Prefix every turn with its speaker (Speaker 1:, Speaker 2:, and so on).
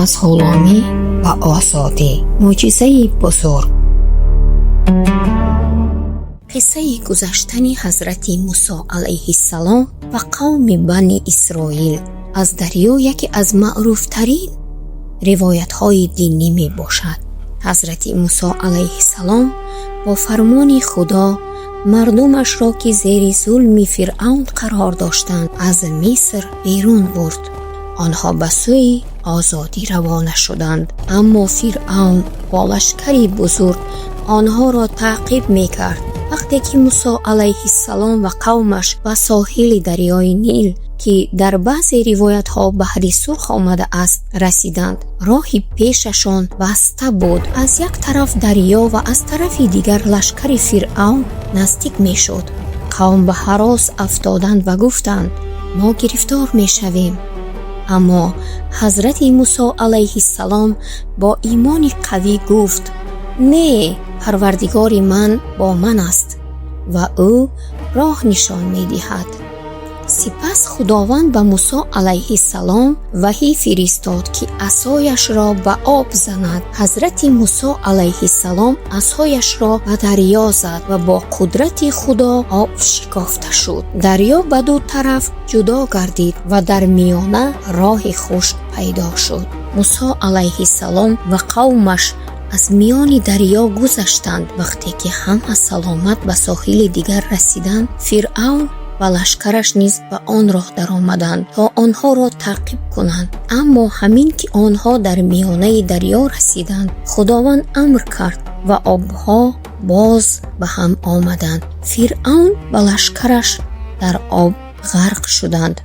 Speaker 1: Аз ғуломӣ ба озодӣ, мӯъҷизаи бузург. Қиссаи гузаштани ҳазрати Мусо алайҳиссалом ва қавми Бани Исроил аз дарё яке аз маъруфтарин ривоятҳои динӣ мебошад. Ҳазрати Мусо алайҳиссалом бо фармони Худо мардумашро, ки зери зулми Фиръавн қарор доштанд, аз Миср берун бурд. Онҳо ба сӯи озодӣ равона шуданд, аммо Фиръавн бо лашкари бузург онҳоро таъқиб мекард. Вақте ки Мусо алайҳиссалом ва қавмаш ба соҳили дарёи Нил, ки дар баъзе ривоятҳо Баҳри Сурх омадааст, расиданд, роҳи пешашон баста буд. Аз як тараф дарё ва аз тарафи дигар лашкари Фиръавн наздик мешуд. Қавм ба ҳарос афтоданд ва гуфтанд: «Мо гирифтор мешавем». Аммо ҳазрати Мусо алайҳиссалом бо имони қавӣ гуфт: «Не, Парвардигори ман бо ман аст ва ӯ роҳ нишон медиҳад». Сипас Худованд ба Мусо алайҳиссалом ваҳй фиристод, ки асояшро ба об занад. Ҳазрати Мусо алайҳиссалом асояшро ба дарё зад ва бо қудрати Худо об шикофта шуд. Дарё ба ду тараф ҷудо гардид ва дар миёна роҳи хушк пайдо шуд. Мусо алайҳиссалом ва қавмаш аз миёни дарё гузаштанд. Вақте ки ҳама саломат ба соҳили дигар расиданд, Фиръавн ва лашкараш низ ба он роҳ даромаданд, то онҳоро таъқиб кунанд. Аммо ҳамин ки онҳо дар миёнаи дарё расиданд, Худованд амр кард ва обҳо боз ба ҳам омаданд. Фиръавн ва лашкараш дар об ғарқ шуданд.